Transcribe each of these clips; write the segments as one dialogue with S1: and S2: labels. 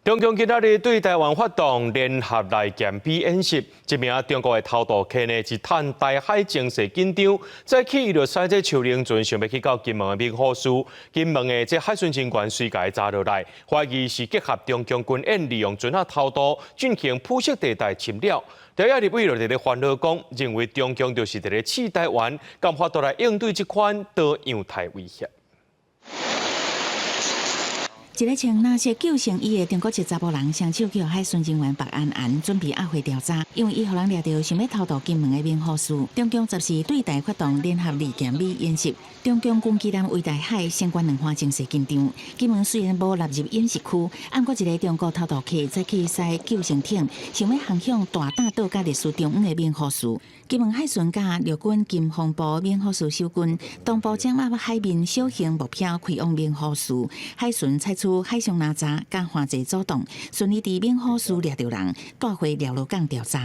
S1: 中共今仔日對台灣發動聯合內劍比演習，這名中國的偷渡客呢，一趁台海情勢緊張，早起伊就駛這秋靈船，想欲去到金門的明湖嶼。金門的這海巡人員隨共查落來，懷疑是結合中共軍演，利用船仔偷渡進行灰色地帶侵擾。朝野立委就佇咧煩惱講，認為中共就是佇咧試台灣，敢有法度來應對這款多樣態威脅。
S2: 一个穿藍色救生衣的中國籍查埔人，雙手予海巡人員縛絚絚，準備押回調查，因為伊予人掠著想欲偷渡金門的明湖嶼。中共14對台發動聯合利劍美演習，中共軍機艦圍台海，相關兩岸情勢緊張。金門雖然無納入演習區，毋過一个中國偷渡客早起駛救生艇，想欲航向大嶄島佮歷史中央的明湖嶼。金門海巡佮陸軍金防部明湖嶼守軍同步掌握海面小型目標開往明湖嶼，海巡採取海上攔查佮環節阻擋，順利佇明湖嶼掠著人，帶回寮羅港調查。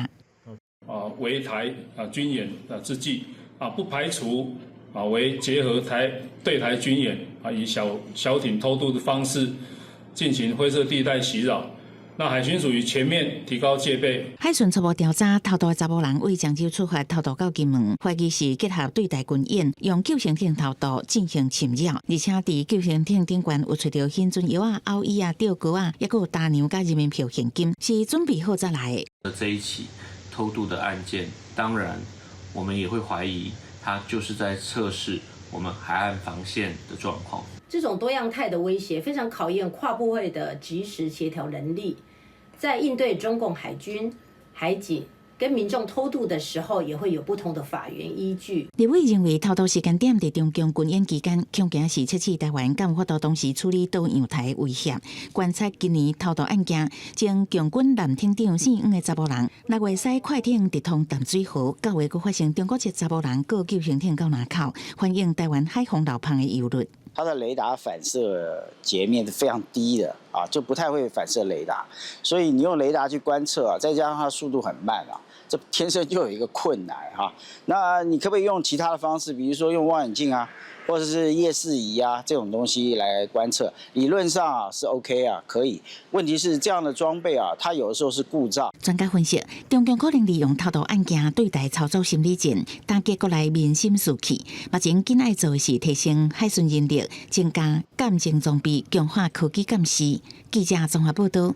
S3: 啊，圍台啊軍演啊之際啊，不排除啊為結合台對台軍演啊，以小小艇偷渡的方式進行灰色地帶襲擾。那海巡署已全面提高戒備。
S2: 海巡初步調查，偷渡的查埔人為漳州出發偷渡到金門，懷疑是結合對台軍演，用救生艇偷渡進行侵擾，而且佇救生艇頂懸有揣著興準藥仔、歐椅仔、吊鈎仔，抑閣有大洋佮人民幣現金，是準備好才來的。
S4: 這一起偷渡的案件，當然我們也會懷疑，他就是在測試我們海岸防線的狀況。
S5: 這種多樣態的威脅非常考驗跨部會的即時協調能力。在應對中共海軍、海警跟民眾偷渡的時候，也會有不同的法源依據。
S2: 立委認為偷渡時間點佇中共軍演期間，恐驚是測試台灣敢有法度同時處理多樣態威脅。觀察今年偷渡案件，前共軍艦艇長姓黃的查埔人，6月駛快艇直通淡水河，9月閣發生中國籍查埔人過救生艇到林口，反映台灣海防漏縫的憂慮。
S6: 它的雷達反射截面是非常低的啊，就不太會反射雷達，所以你用雷達去觀測啊，再加上它速度很慢啊，這天生就有一個困難哈。那你可不可以用其他的方式，比如說用望遠鏡啊，或者是夜視儀啊這種東西來觀測？理論上啊是 OK 啊，可以。問題是這樣的裝備啊，它有的時候是故障。
S2: 專家分析，中共可能利用偷渡案件對台操作心理戰，打擊國內民心士氣。目前緊愛做的是提升海巡人力，增加鑑證裝備，強化科技監視。記者綜合報道。